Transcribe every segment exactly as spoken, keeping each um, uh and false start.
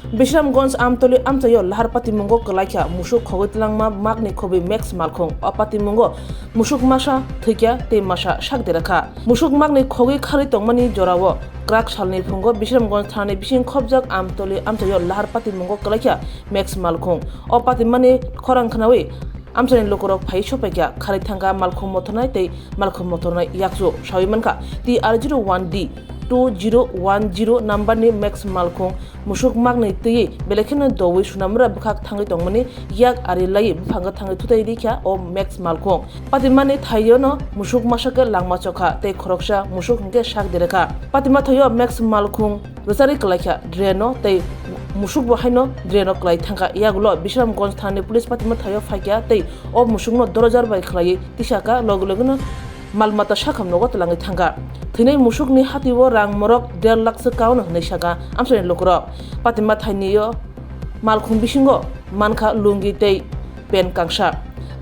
Bisramganj Amtoli amchaio lahar patimungo kwlaikha musuk khogwi tlangma makni khobwi Max Malkhung. O patimungo musuk masa thwikha tei masa sak derakha. Musuk makni khogwi kharwi tongmani jorao kwrak salni phungo Bisramganj thanani bising khobjak Amtoli amchaio lahar patimungo kwlaikha Max Malkhung. O patimani khorang khnawi amchaini lukurok phai sophaikha, kharwi thangkha Malkhung mothornai tei Malkhung mothornai yakchu. Sawi mankha T R zero one D two zero one zero numberni Max Malkhung musuk makni twiwi belai kheno dowi Sunamura bwkhak thangwi tongmani yak ari laiwi buphango thangwi thutai rikha o Max Malkhung. Patimani thaiono musuk masakhe langma chokha tei khoroksa musuk hinkhe sak derakha. Patima thaio Max Malkhung rwchari kwlaikha draino tei musukbo haino draino kwlai thangkha. Yagulo Bisramganj thanani police patima thaio phaikha tei o musukno dorojar bai khwlaiwi tisaka, loge logeno mal mata sakham nogo twlangwi thangkha. Thwinai musukni hatio rang morok der lakh se kaono hwnwi saka amchaini lukurok. Patima thainio Malkhung bisingo mankha lungi tei pen kangsa.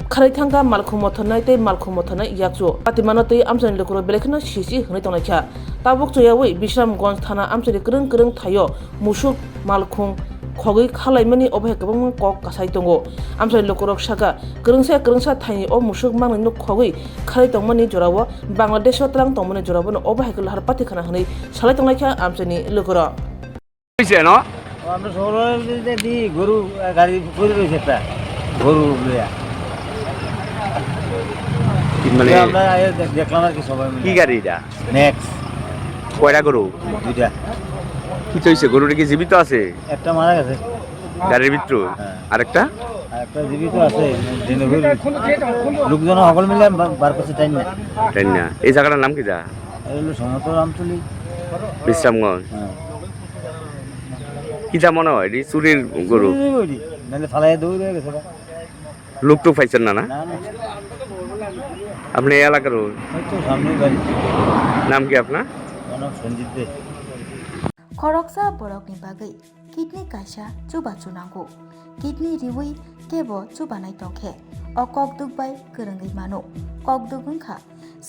Kharwi thangkha Malkhung mothornai tei Malkhung mothornai yakchu. Patimano tei amchaini lukurok belai kheno sisi hwnwi tonglaikha. Tabuk chuyawi Bisramganj thana amchaini kwrwng kwrwng thaio musuk Malkhung khogwi khalaimani obo hai kwbangma kok kasai tongo. Amchaini lukurok saka, kwrwngsa kwrwngsa thaini o musuk maknwino khogwi khalai tongmani jorao Bangladesho twlang tongmani jorao bono obo hai khe lahar pati khana hwnwi salai tonglaikha amchaini lukurok. Hoise no? ও, আমরা সকালবেলা যদি দেখি গরু, আহ, গাড়ি পড়ে রয়েছে একটা, গরু লইয়া। কি মানে, আমরা আগে দেখ-, দেখলাম আর কি সবাই মিলে। কি গাড়ি এটা? ম্যাক্স। কয়টা গরু? দুইটা। কি হইছে? গরুটা কি জীবিত আছে? একটা মারা গেছে। গাড়ির ভিতরে? হ্যাঁ। আরেকটা? আরেকটা জীবিত আছে, ডেলিভারি। লোকজন সকল মিলে বা-, বার করছে, তাই না? তাই না? এই জায়গাটার নাম কি যা? এটা হলো সমতল আমতলি। বিশ্রামগঞ্জ। হ্যাঁ। কি যা মনে হয়? এটি চুরির গরু? চুরির গরু। নাহলে ফালাইয়া দৌড়ে গেছে গা। লোক তো পাইছেন না, না? না, না। আপনি এই এলাকার? ওই তো সামনেই বাড়ি। নাম কি আপনার? আমার নাম সঞ্জিত দে। Khoroksa borokni bagwi kidney kaisa chubachu nango. Kidney riwi kebo chubanai tongkhe, o kokduk bai kwrwngwi mano. Kokduk wngkha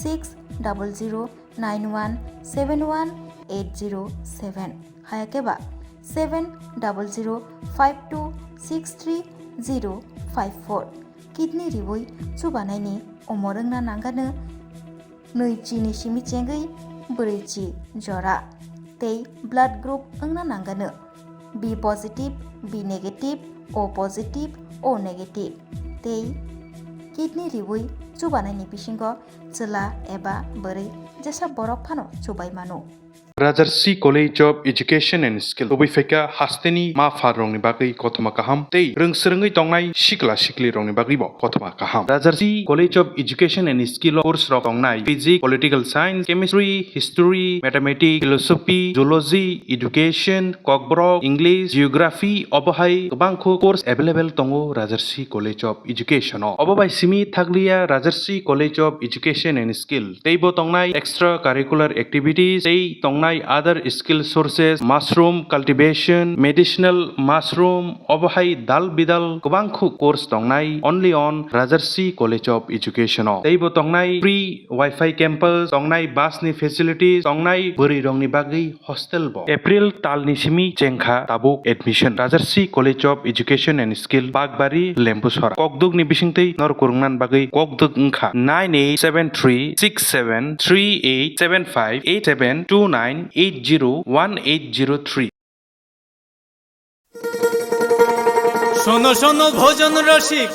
six double zero nine one seven one eight zero seven, hayakhe ba seven double zero five two six three zero five four. Kidney riwi chubanaini umor wngna nangano nwi chini simi chengwi brwi chi jora tei blood group wngna nangano B positive, B negative, O positive, O negative tei kidney riwi chubanaini bisingo chwla eba bwrwi jesa borok phano chubai mano. Rajarsi College of Education and Skill, tubui phaikha hasteni ma pha rokni bagwi kothoma kaham tei rwng swrwngwi tongnai sikla sikli rokni bagwi bo kothoma kaham. Rajarsi College of Education and Skill o course rok tongnai Physics, Political Science, Chemistry, History, Mathematics, Philosophy, Zoology, Education, Kokborok, English, Geography, obo hai kwbangkho course available tongo Rajarsi College of Education o. Obo bai simi thakliya Rajarsi College of Education and Skill. Teibo tongnai extra curricular activities, tei tongnai other skill sources, mushroom cultivation, medicinal mushroom, obo hai dal bidal kwbangkho course tongnai only on Rajarsi College of Education o. Teibo tongnai free Wi-Fi campus, tongnai bus ni facilities, tongnai bwrwi rokni bagwi hostel bo. April talni simi chengkha tabuk admission. Rajarsi College of Education and Skill, Bakbari, Lembusora. Kokdukni bisingtwi nor kwrwngnan bagwi kokduk wngkha nine eight seven three six seven three eight seven five eight seven two nine eight zero one eight zero three. শোনো শোনো ভোজন রসিক,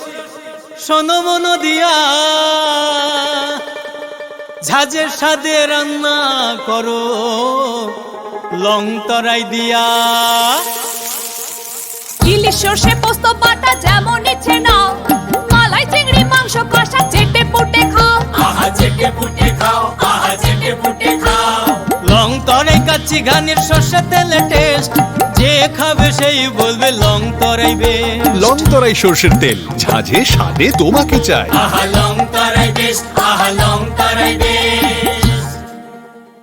শোনো মন দিয়া, ঝাঁঝের স্বাদে রান্না করো লং তরাই দিয়া। ইলিশ সর্ষে পোস্ত বাটা যেমন ইচ্ছে নাও, মালাই চিংড়ি মাংস কষা চেটে পুটে খাও। আহা চেটে পুটে খাও, আহা চেটে পুটে খাও। লং তরাই কাচ্চি ঘানির সর্ষে তেলে টেস্ট, যে খাবে সেই বলবে লং তরাই বেস্ট। লং তরাই সর্ষের তেল, ঝাঁঝে স্বাদে তোমাকে চাই। আহা লং তরাই বেস্ট, আহা লং তরাই বেস্ট।